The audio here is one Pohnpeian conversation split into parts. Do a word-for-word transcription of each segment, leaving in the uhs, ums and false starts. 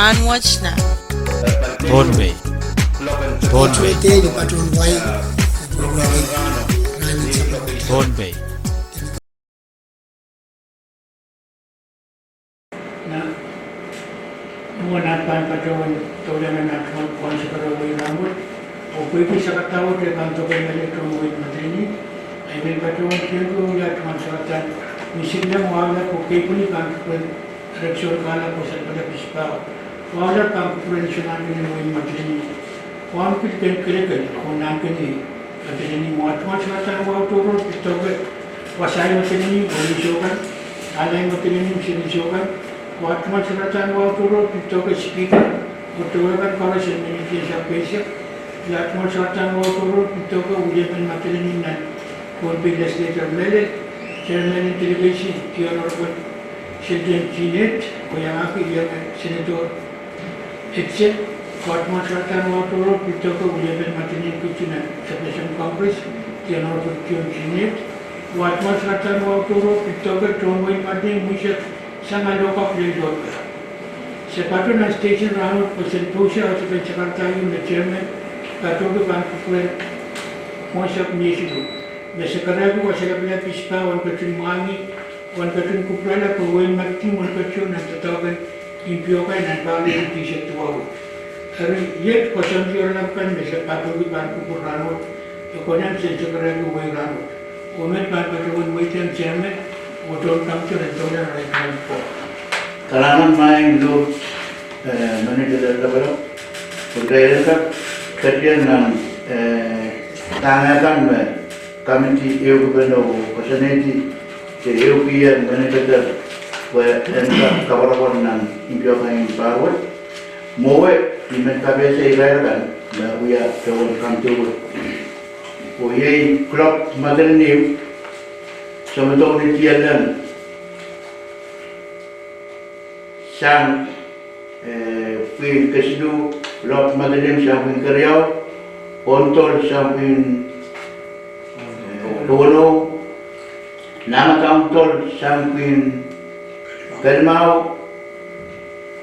Anwet na Pohnpei. Pohnpei. Pohnpei. Nan mwohn aht pahn patohwan doulahng nan aht pahn pwon sakaradahn wehi rahnwet, oh pwehki sakaradahn wet e pahn doke mehlel tohn wehin Madolenihmw, I men patohwan kihong ie aht pahn sakaradahn misilehr oh ahlap oh kepwili pahn kupwuren Reksohn Kahla, Kosonpala Pisipahu, oh ahlap pahn kupwuren Sohn Ahnken en wehin Madolenihmw, oh ahmw pil ken kelekel oh nan kene Madolenihmw, oh aht pahn sakaradahn wahu tohrohr pil doke wasa en Madolenihmw, oh ni sohkan, ahl en Madolenihmw, seri sohkan, oh aht pahn sakaradahn wahu tohrohr pil doke Speaker, oh towe kan koaros en Manager, Sub Peinsek, oh aht pahn sakaradahn wahu tohrohr pil doke weliepen Madolenihmw nan Pohnpei Legislature mehlel, Chairman en Delegation, the Honorable Sheldon Jeanette, oh iangahki ienge Senator Edsel, oh aht pahn sakaradahn wahu tohrohr pil doke weliepen Madolenihmw Kitu nan Saplasam Congress, the Honorable John Jeanette, oh aht pahn sakaradahn wahu tohrohr pil doke tohn wehin Madolenihmw mwisek sang ah lokok lel lotka. Se patoh nan station rahnwet pwe sen pousehla oh se kin sakaradahn me Chairman patohki pahn kupwuren mwohnsapw mie siluh. Me se kerehki wasa lapalap Pisipahu en ketin mwahngih, en ketin kupwurala pwe wehin Madolenihmw en ketin nan doadoahk en impiokai nan pahr riekid eisek duwau. Eri iet koasoandi oaralap kan me se patohki pahn kupwur rahnwet, e konehng sen se kerehki wehi rahnwet. Oh met pahn patohwan weidehng Chairman, oh tohn Kamwudier en doulahng arail pahn pwon. Kalahngan maing Lord, eh, Manager Lapalap, oh kitail en kak ketieng nan, eh, dahme kan me committee ehukipene oh koasoanehdi, se ehukihong Manager pwe en kak koapworopwor nan impiokai en pahr wet. Mwowe I men kapehse irail kan me wia tohn Kamwudier wet. Oh iei Club Madolenihmw, se me dohng ni dialeng sang, eh, pwihn kesiluh, Club Madolenihmw sang pwihn keriau, Pohndohl sang pwihn, eh, weneu, Nangadohng Dohl sang pwihn kelimau,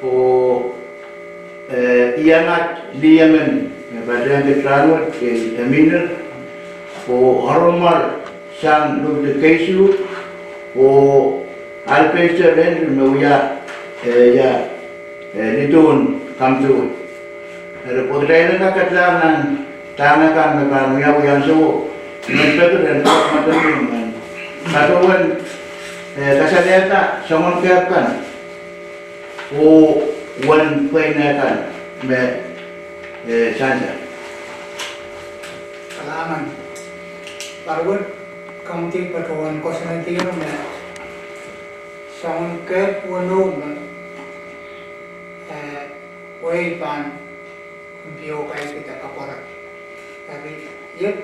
oh, eh, Iangat Liemen, eh, patehng kit rahnwet, eh, Eminer, oh Oromar sang luhkte keisuh, oh Alpeiser Henry me wia, eh, ia, eh, lidun Kamwudier. Eri pwe kitail en kak ketlahng nan dahme kan me pahn wiawi ansouo, I men peki ren Club Madolenihmw en patohwan, eh, kasalehda soangen kehp kan oh uwen pweine kan me, eh, sansal. Kalahngan. Pahr wet committee patohwan koasoanehdi me soangen kehp weneu me, eh, wehi pahn impiokai kihda kapwarek. Eri iet,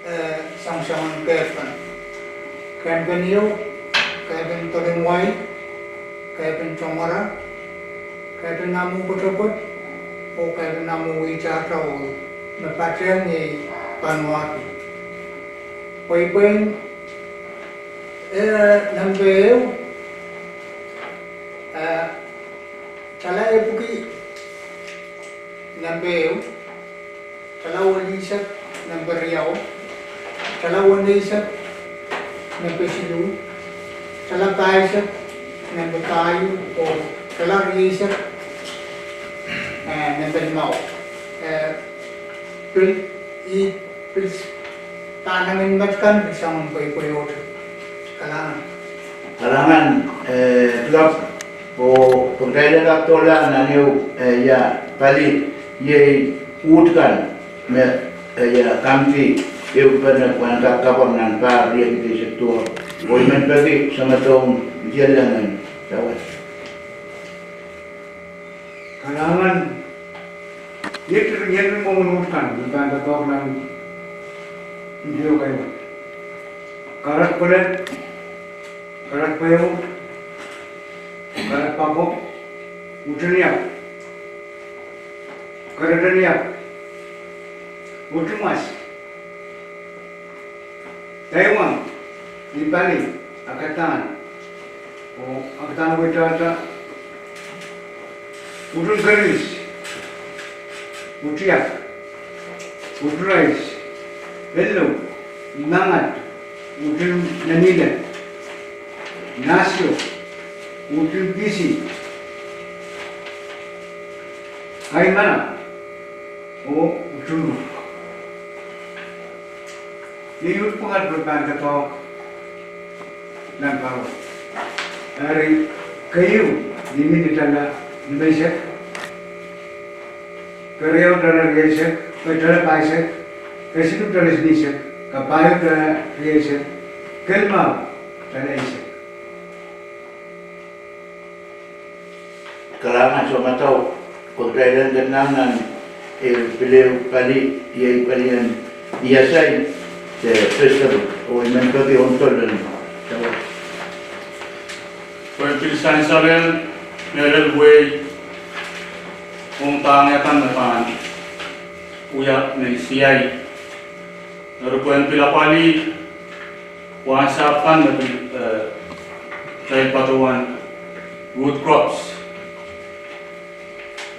eh, soangsoangen kehp kan. Kehpen ieu, kehpen Dolinwai, kehpen Tongara, kehpen Amwu Pwetepwet, oh kehpen Amwu Ihtahtaol, me patehng iei Vanuatu. Pweipwein, eh, nempe ehu, eh, tala epwiki nempe ehu, tala welisek nempe riau, tala weneisek nempe siluh, tala pahisek nempe pahieu, oh tala rieisek, eh, nempe limau. Eh, pil, ih, pil, pahn ngehn met kan pil soangen pweipwei ohte. Kalahngan. Kalahngan, eh, Club, oh pwe kitail en kak dohlahng nan ehu, eh, ia, pali, iei uht kan me, eh, ia, committee ehukipene pwehn kak kapwar nan pahr riekid eisek duwau. Oh I men peki Samadohn Dialeng en sawas. Kalahngan. Iet, iet mwomwen uht kan me pahn doadoahk nan impiokai wet: Karat Pwelel, Karat Pwehpweo, Karat Pako, Uhteniap, Karateniap, Uhtimwas, Taiwang, Ipali, Akadahn, oh Akadahn Weitahta, Utuhn Keris, Utiap, Utuhn Rais, Ello, Mangat, Utuhn Nanlihda, Nasio, Utuhn Kisi, Kaimana, oh Utuhn Ruk. Iei uhr pwukat me pahn doadoahk nan paru. Eri keieu, ni minit ala limeisek, keriau tala rieisek, eh, tala pahisek, kesiluh tala silihsek, kapahieu tala rieisek, kelimau tala eisek. Kalahngan soh, madau, pwe kitail en kak nanleng nan, eh, pil ehu pali, iei palien iasai, eh, festival, oh I men peki ong tollen. Pwehn pil sansal ong mehlel wehi ong pahn akan me pahn wia mehn siai. Eri pwehn pil apwalih wahnsahpw kan me pil, eh, kitail patohwan root crops.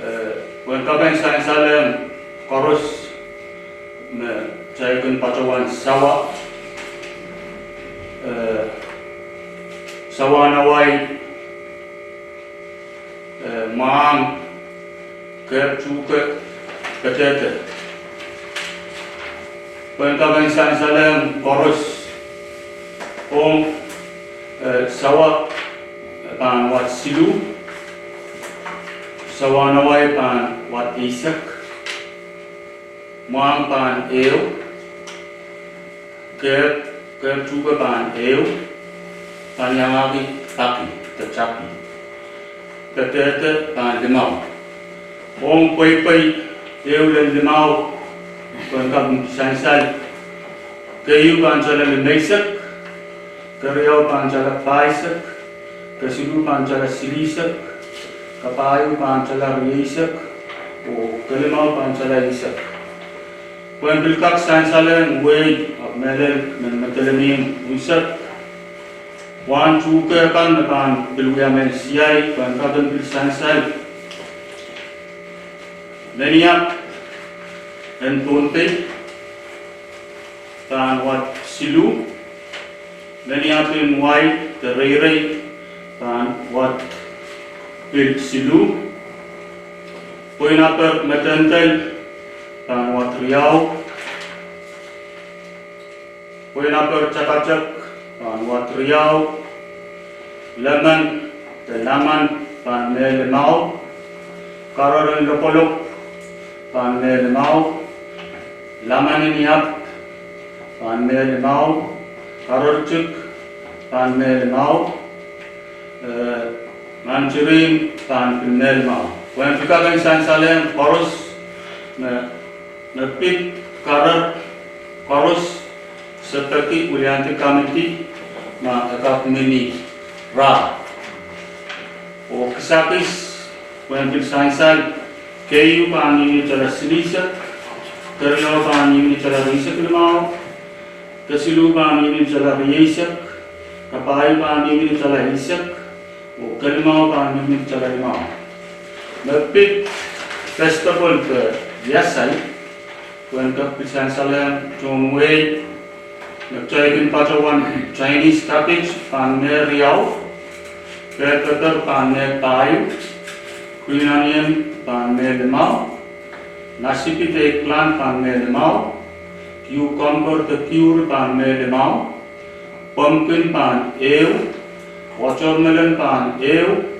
Eh, pwehn kak en sansal ong koaros me kitail kin patohwan sawa, eh, sawa nawai, eh, mwahng, kehp tuhke, potato. Pwehn kak en sansal ong koaros ong, eh, sawa pahn watt siluh, sawa nawai pahn watt eisek, mwahng pahn ehu, kehp, kehp tuhke pahn ehu, pahn iangahki paki, de tapi. Potato pahn limau. Ong pweipwei ehu lel limau, pwehn kak en sansal, keieu pahn tala limeisek, keriau pahn tala pahisek, kesiluh pahn tala silihsek, kapahieu pahn tala rieisek, oh kelimau pahn tala eisek. Pwehn pil kak sansal ong wehi, ahpw mehlel men medelemihn unsek. Wahn tuhke kan me pahn pil wia mehn siai, pwehn kak en pil sansal. Meniap en Pohnpei pahn watt siluh, meniap en wai de reirei pahn watt pil siluh, pweinaper medendel pahn watt riau, pweinaper takatak pahn watt riau, lemon de lemon pahn meh limau, karer en lokolok pahn meh limau, lemon en iap pahn meh limau, karertik pahn meh limau, eh, tangerine pahn pil meh limau. Pwehn pil kak en sansal ong koaros me me pid karer koaros, se peki wiliandi kamidi ma e kak mihmi rah. Oh kisakis, pwehn pil sansal, keieu pahn mihmi tala silihsek, keriau pahn mihmi tala rieisek limau, kesiluh pahn mihmi tala rieisek, kapahieu pahn mihmi tala eisek, oh kelimau pahn mihmi tala limau. Me pid vegetable de iasai, pwehn kak pil sansal ong tohn wehi, me kitail kin patohwan Chinese cabbage pahn meh riau, bell pepper pahn meh pahieu, green onion pahn meh limau, nasipid eggplant pahn meh limau, cucumber de kiuri pahn meh limau, pumpkin pahn ehu, watermelon pahn ehu,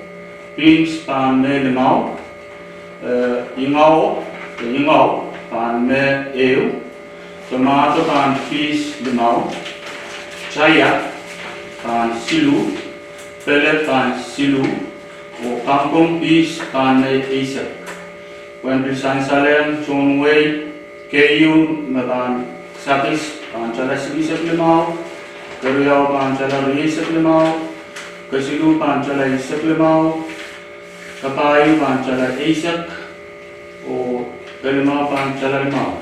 beans pahn meh limau, eh, ingau, ingau pahn meh ehu, tomato pahn pihs limau, taia pahn siluh, pele pahn siluh, oh kangkong pihs pahn meh eisek. Pwehn pil sansal ong tohn wehi, keieu me pahn kisakis pahn tala silihsek limau, keriau pahn tala rieisek limau, kesiluh pahn tala eisek limau, kapahieu pahn tala eisek, oh kelimau pahn tala limau.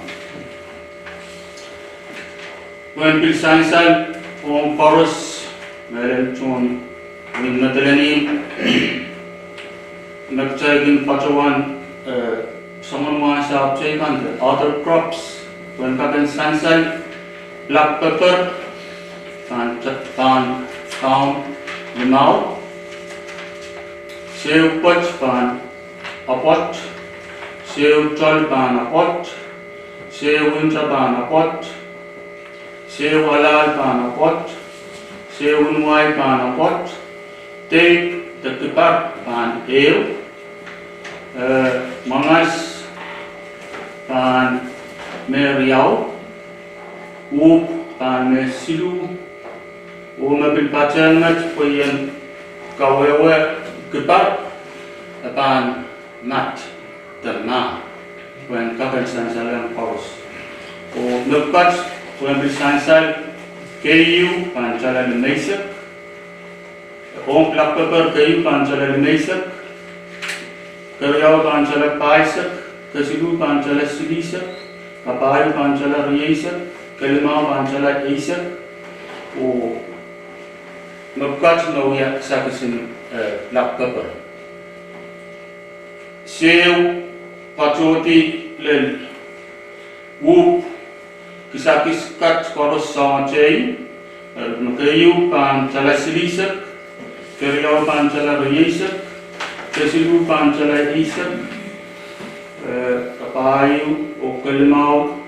Pwehn pil sansal ong koaros me lel tohn wehin Madolenihmw, Me kitail kin patohwan, eh, soangen wasa teikan de other crops, pwehn kak en sansal, black pepper, pahn ta-, pahn kaun limau, sehwpwet pahn apwoat, sehwtol pahn apwoat, sehwinta pahn apwoat, sehwalahl pahn apwoat, sehwinwai pahn apwoat, deik de kipar pahn ehu, eh, mwangas pahn me riau, uhk pahn me siluh, oh me pil patehng met pwe ien kawehwe kipar, e pahn mat de mah, pwehn kak en sansal ong koaros. Oh me pwukat pwehn pil sansal, keieu pahn tala limeisek, ong black pepper keieu pahn tala limeisek, keriau pahn tala pahisek, kesiluh pahn tala silihsek, kapahieu pahn tala rieisek, kelimau pahn tala eisek, oh me pwukat me wia sakisin, eh, black pepper. Sehw patohdi lel uhk kisakis kat koaros soangen teikan, eh, me keieu pahn tala silihsek, keriau pahn tala rieisek, kesiluh pahn tala eisek, eh, kapahieu oh kelimau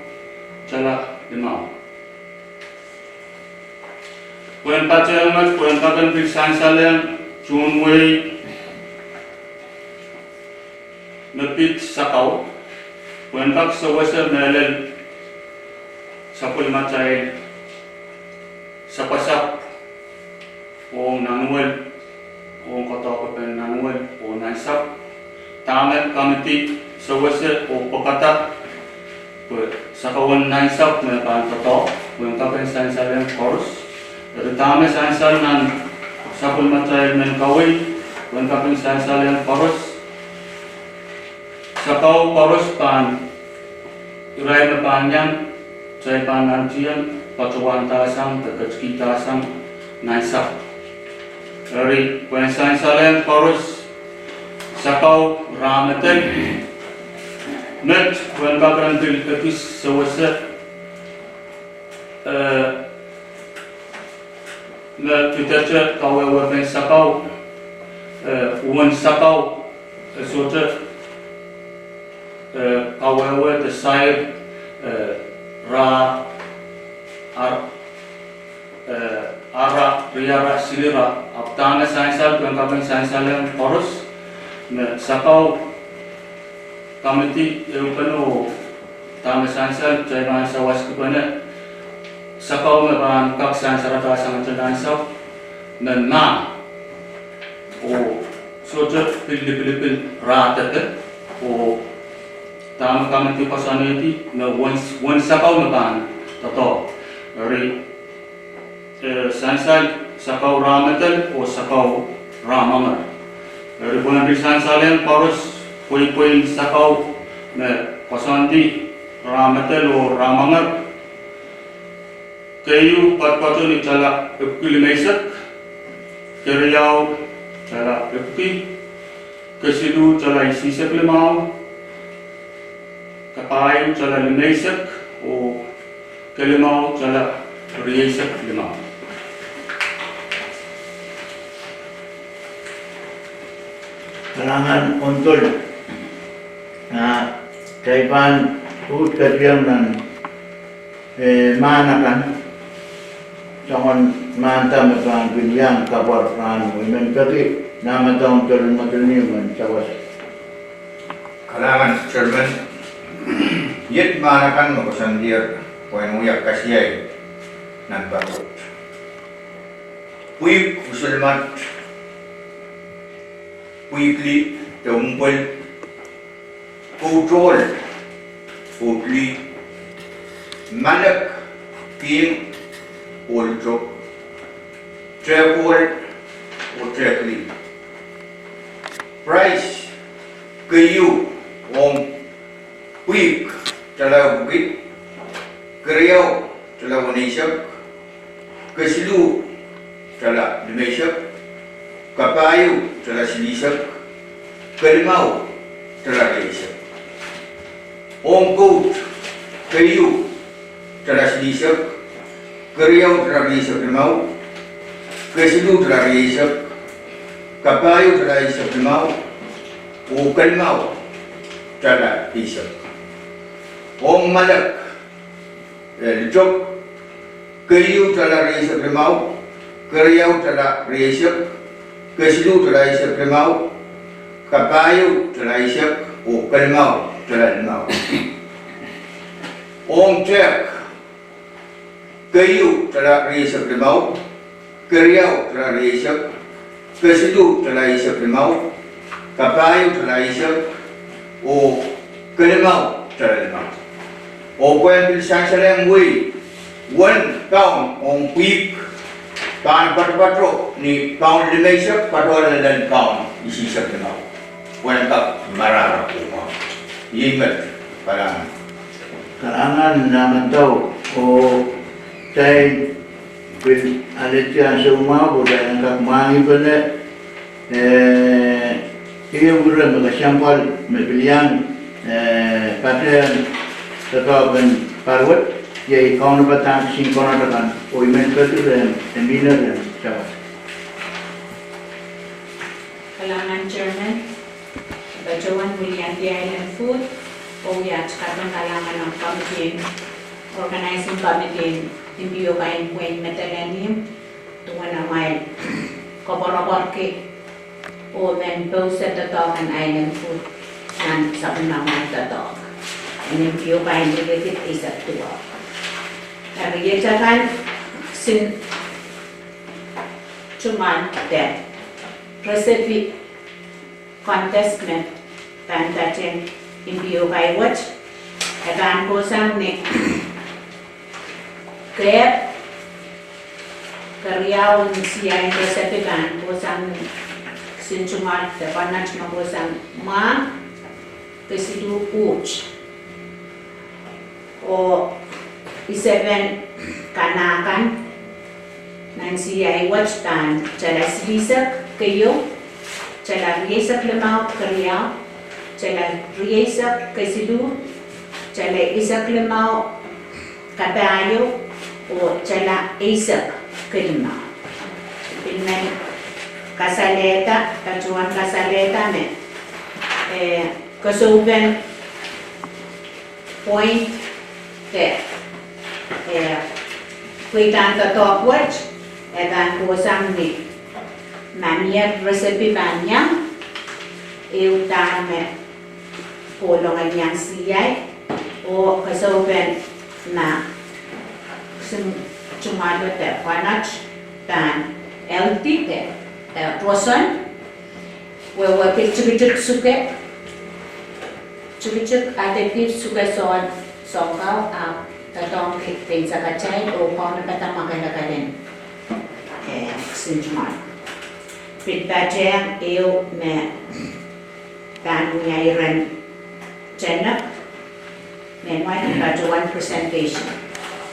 tala limau. Pwehn patehng met pwehn kak en pil sansalehng tohn wehi me pid sakau, pwehn kak sewese mehlel sapwellimatail sapwasapw ong Nanuel, ong koadoahkepen Nanuel oh Nansapw. Dahme kamidi sewese oh pwekada pwe sakauen Nansapw me pahn doadoahk, pwehn kak en sansalehng koaros. Eri dahme sansal nan sapwellimatail men kaweid, pwehn kak en sansalehng koaros. Sakau koaros pahn, irail me pahn iang, kitail pahn nantihong patohwandasang de ketikidasang Nansapw. Eri pwehn sansalehng koaros sakau rahmedel, met pwehn kak en pil ekis sewese, eh, me pidete kawehwepen sakau, eh, uwen sakau, eh, sohte, eh, kawehwe de sair, eh, ra, ar, eh, ara, riara, silira, ahpw dahme sansal pwehn kak en sansalehng koaros, me sakau kamidi ehupene oh dahme sansal kitail pahn sawaskipene, sakau me pahn kak sansaladahsang te Nansapw, me mah, oh sohte pil lipilipil rahdepe, oh dahme kamidi koasoanehdi me uwen, uwen sakau me pahn doadoahk. Eri, eh, sansal sakau rahmedel oh sakau rahmwanger. Eri pwehn pil sansalehng koaros pweipwein sakau me koasoandi rahmedel oh rahmwanger. Keieu pwatpwato ni tala epwiki limeisek, keriau tala epwiki, kesiluh tala isihsek limau, kapahieu tala limeisek, oh kelimau tala rieisek limau. Kalahngan Oundol. Ah, kitail pahn uhd ketieng nan, eh, mahn akan, soangen mahn da me pahn kin iang kapwar rahnwet, I men peki Nahmada Oundol Mwadilni men sewese. Kalahngan Chairman, iet mahn akan me koasoandier pwehn wia kasiai nan pahkot: pwihk usul mat, pwihk lih de umpwel, koutohl, koutlih, malek, kihng, ohlto, tehkohl, oh tehk lih. Price keieu ong pwihk tala epwiki, keriau tala weneisek, kesiluh tala limeisek, kapahieu tala silihsek, kelimau tala rieisek. Ong kout, keieu tala silihsek, keriau tala rieisek limau, kesiluh tala rieisek, kapahieu tala eisek limau, oh kelimau tala eisek. Ong malek, eh, litok, keieu tala rieisek limau, keriau tala rieisek, kesiluh tala eisek limau, kapahieu tala eisek, oh kelimau tala limau. Ong tehk, keieu tala rieisek limau, keriau tala rieisek, kesiluh tala eisek limau, kapahieu tala eisek, oh kelimau tala limau. Oh pwehn pil sansalehng wehi, wen paun ong pwihk pahn patopato ni paun limeisek patohla lel paun isihsek limau. Pwehn kak marahra pwukoa. Iei met, kalahngan. Kalahngan, Namadau, oh kitail pil alehdi ansou mwahu pwe kitail en kak mwahngih pene, eh, iei ire me kesempwal me pil iang, eh, patehng doadoahk en pahr wet, iei kaunopada kisin konehng akan, oh I men peki rehn, eh, mihla rehn sawas. Kalahngan Chairman, patohwan wiliandi Island Food, oh wia kaping kalahngan ong committee, organizing committee, impiokai en wehin Madolenihmw, duwen amwail koapworopworki oh men pousehda doadoahk en Island Food nan sapwellimamwail doadoahk en impiokai en riekid eisek duwau. Eri iet akan kisin tungoal de recipe contest me pahn patehng impiokai wet, e pahn kohsang ni kehp keriau en siain recipe pahn kohsang ni kisin tungoal de konehng me kohsang mwahng, kesiluh uht. Oh isepen kanahkan nan siai wet pahn tala silihsek keieu, tala rieisek limau keriau, tala rieisek kesiluh, tala eisek limau kapahieu, oh tala eisek kelimau. Pil men kasalehda, patohwan kasalehda me, eh, kesempwal point de, eh, pweidahn doadoahk wet, e pahn kohsang ni ma mie recipe pahn iang, ehu dahme kohlong en iang siai, oh kesempwal ma kisin tungoal de konehng pahn healthy de, eh, roson, wehwehki tikitik suke, tikitik additives suke soh, soahng kau, ahpw doadoahngki pein sakatail oh kaunopada mwakelekel en, eh, kisin tungoal. Pil patehng ehu me pahn wia iren tenek, me mwein patohwan presentation.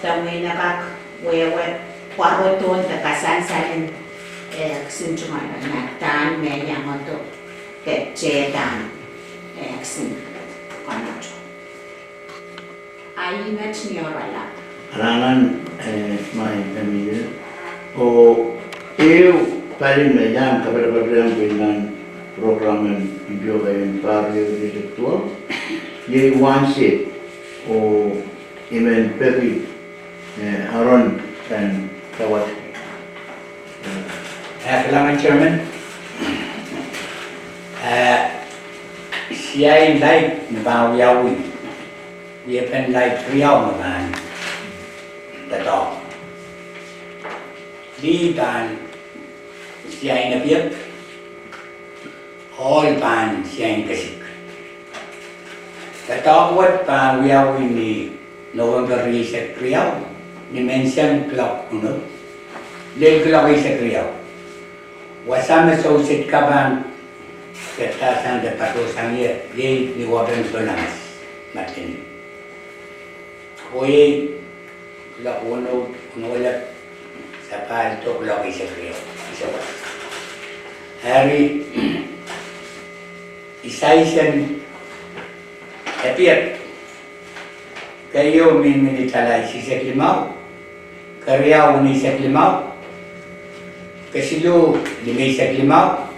Pwe mwein e kak wehwe pwarodohn de kasansalen, eh, kisin tungoal, ma dahn me iangodo de tehdahn, eh, kisin konehng. Ahi met ni oaralap. Kalahngan, eh, Maing Pamir. Oh ehu pali me iang kapatapatehng pwe nan program en impiokai en pahr riekid eisek duwau, iei wahnse, oh I men peki, eh, Aaron en Tawat. Eh, kalahngan Chairman. Eh, siain laid me pahn wiawi, wiepen laid riau me pahn doadoahk. Lih pahn siain epiek, ohl pahn siain kesik. Doadoahk wet pahn wiawi ni November rieisek riau, ni menseng kuloak uno, lel kuloak eisek riau. Wasa me souset ka pahn pidada sang de patohsang ie, iei ni wapen Solamas, Madolenihmw. Oh iei kuloak uno, uno lel sapahl de kuloak eisek riau, eisek wasa. Eri, Isaisen epiek. Keieu mihmi ni tala isisek limau, keriau weneisek limau, kesiluh limeisek limau,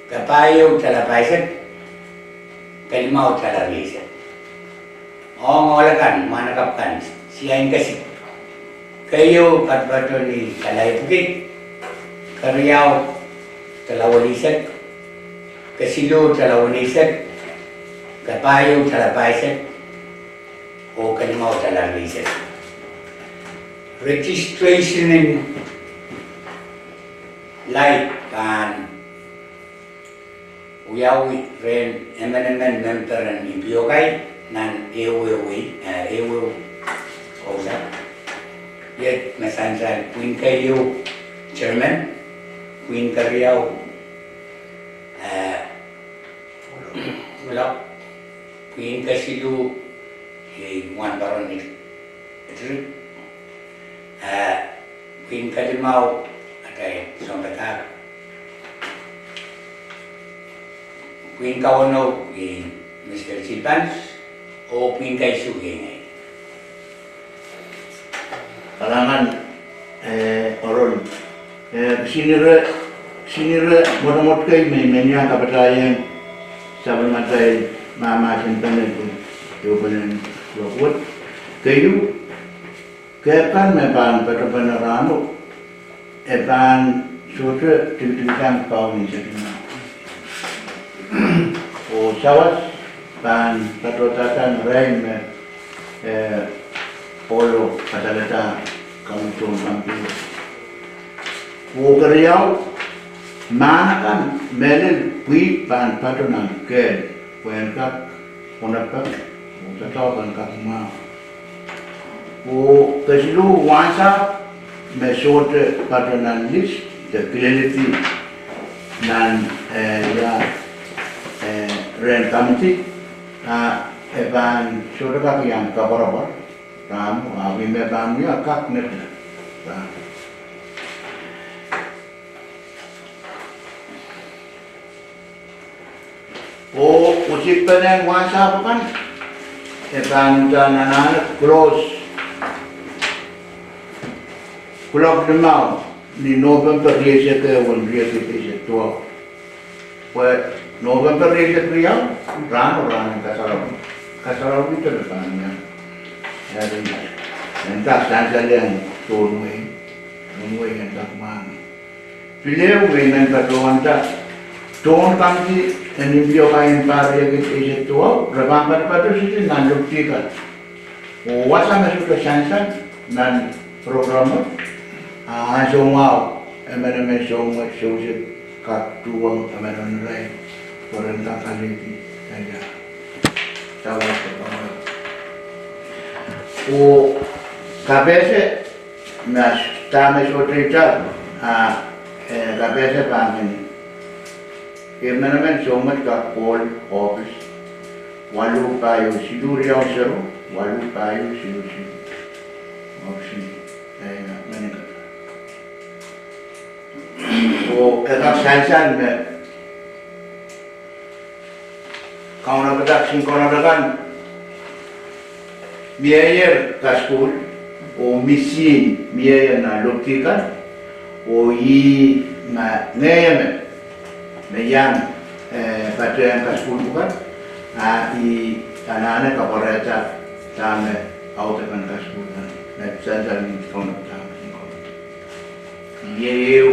kapahieu tala pahisek, kalimau tala rieisek. Ong ohl akan, mwahnakapw kan, sia en kesik. Keieu patopato ni tala epwiki, keriau tala weneisek, kesiluh tala weneisek, kapahieu tala pahisek, oh kalimau tala rieisek. Registration en laid pahn wiawi rehn emenemen memper en impiokai nan ehuehu wei, eh, ehuehu wei. Iet me sansal: pwihn keieu chairman, pwihn keriau, eh, Mulok, pwihn kesiluh, eh, wahnpoaron ni district, eh, pwihn kalimau, atail sounpadahk, pwihn kawenou, eh, Mister Silpans, oh pwihn kaisuh iei ngehi. Kalahngan, eh, Oron. Eh, kisin ire, kisin ire mwotomwot kei me I men iang kapatahieng sapwellimatail mahmahsen panel, ehupenen lokuot. Keieu, kehp kan me pahn patopene rahno, e pahn sohte tikitik sang paun eisek limau. Oh sawas pahn patohdahdahng irail me, eh, ohlo kasalehda kaun tohn kampiwe. Oh keriau, mahn akan mehlel pwihk pahn pato nan kehl pwe en kak onopek, oh doadoahk en kak mwahu. Oh kesiluh, wahnsahpw me sohte pato nan list de kileledi nan, eh, ia, eh, rehn kamidi, ah, e pahn sohte kak iang koapworopwor rahno, ah, ih me pahn wia kak nepe rahno. Oh usikpenen wahnsahpw kan, e pahn uhdahn anahne close kuloak limau ni November rieisek ehu en riekid eisek duwau. Pwe November rieisek riau, rahno rahnen kasarawi, kasarawi te me pahn iang, eh, en kak sansal iang tohn wehi, tohn wehi en kak mwahngih. Pil ehu me I men patohwanda, tohn kamidi en impiokai en pahr riekid eisek duwau, re pahn patopato sili nan lopdi kan. Oh wasa me sohte sansal nan program, ah, ansou mwahu, emenemen soumwet, sousehd kak tuhwong emenemen irail, pwe ren kak alehdi, eh, ia, sawas de pahn. Oh kapehse, ma dahme sohte itar, ah, eh, kapehse pahn kin, emenemen soumwet kak call ohpis, waluh pahieu siluh riau sero, waluh pahieu siluh siluh. Ohpis, eh, ia, menin kata. Oh e kak sansal me kaunopada kisin kaunopada kan mieier kasukuhl, oh misihn mieier nan lopdi kan, oh ih ma ngehi emen me iang, eh, patehng kasukuhl pwukat, ah, I anahne kapwarehda dahme audepen kasukuhl kan, me sansal ni kaunopada kisin kaunopada. Iei ehu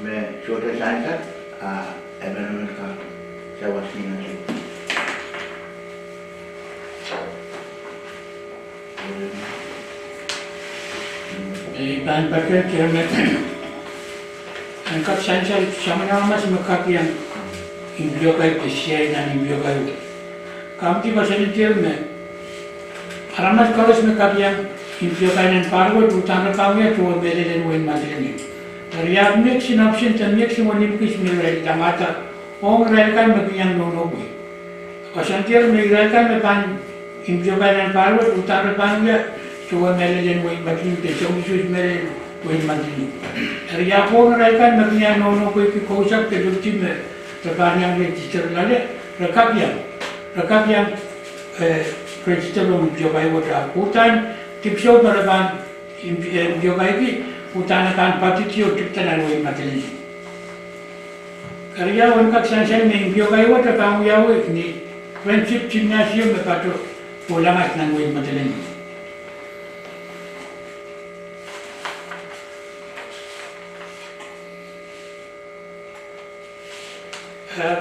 me sohte sansal, ah, emenemen kak sawas ni ansou. Eh, I pahn patohwan dehr me en kak sansal soangen aramas me kak iang impiokai de siai nan impiokai. Kamidi koasoanehdier me aramas koaros me kak iang impiokai nan pahr wet uhdahn re pahn wia towe mehlel en wehin Madolenihmw. Eri ahpw mie kisin option de mie kisin wenihmw kis me irail idamwada ong irail kan me kin iang nohnohpwei. Koasoanehdier me irail kan me pahn impiokai nan pahr wet uhdahn re pahn wia towe mehlel en wehin Madolenihmw de sohte mehlel en wehin Madolenihmw. Eri ahpw ong irail kan me kin iang nohnohpweiki kousapw de lopdi me Re pahn iang register loale, re kak iang, re kak iang, eh, register ong mpiokai wet. Ahpw uhdahn dipwisou me re pahn, eh, mpiokaiki, uhdahn e pahn patohdo dipwisou nan wehin Madolenihmw. Keriau, en kak sansal me mpiokai wet e pahn wiawi ni Friendship Gymnasium me patoh Pwolangas nan wehin Madolenihmw. Eh,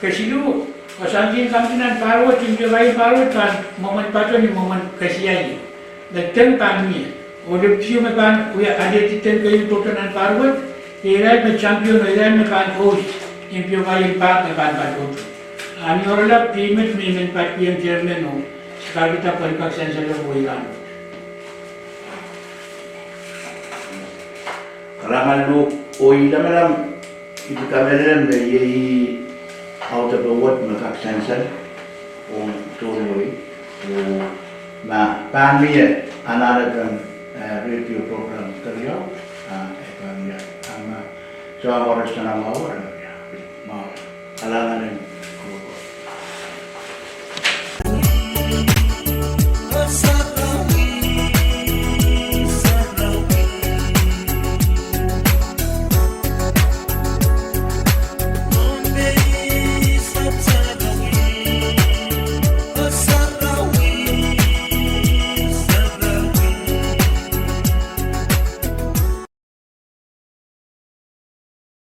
kesiluh, koasoandi en kamidi nan pahr wet, mpiokai en pahr wet pahn mwomwen patohdo ni mwomwen kesiaio. Me deng pahn mie. Oh lepin ih me pahn wia alehdi deng keieu tohto nan pahr wet, irail me champion, irail me pahn host mpiokai en pahr me pahn patohdo. A ni oaralap, ih met me I men patohwan chairman oh sakarkihda pwehn kak sansal oh iran. Kalahngan luhk, oh I lamalam I pil kamehlele me iei audepe wet me kak sansal ong tohn wehi, oh ma pahn mie anahnepen, eh, radio program keriau, ah, e pahn mie, ah, ma, soang koaros sang mwahu, ah, mie. Mwahu. Kalahngan en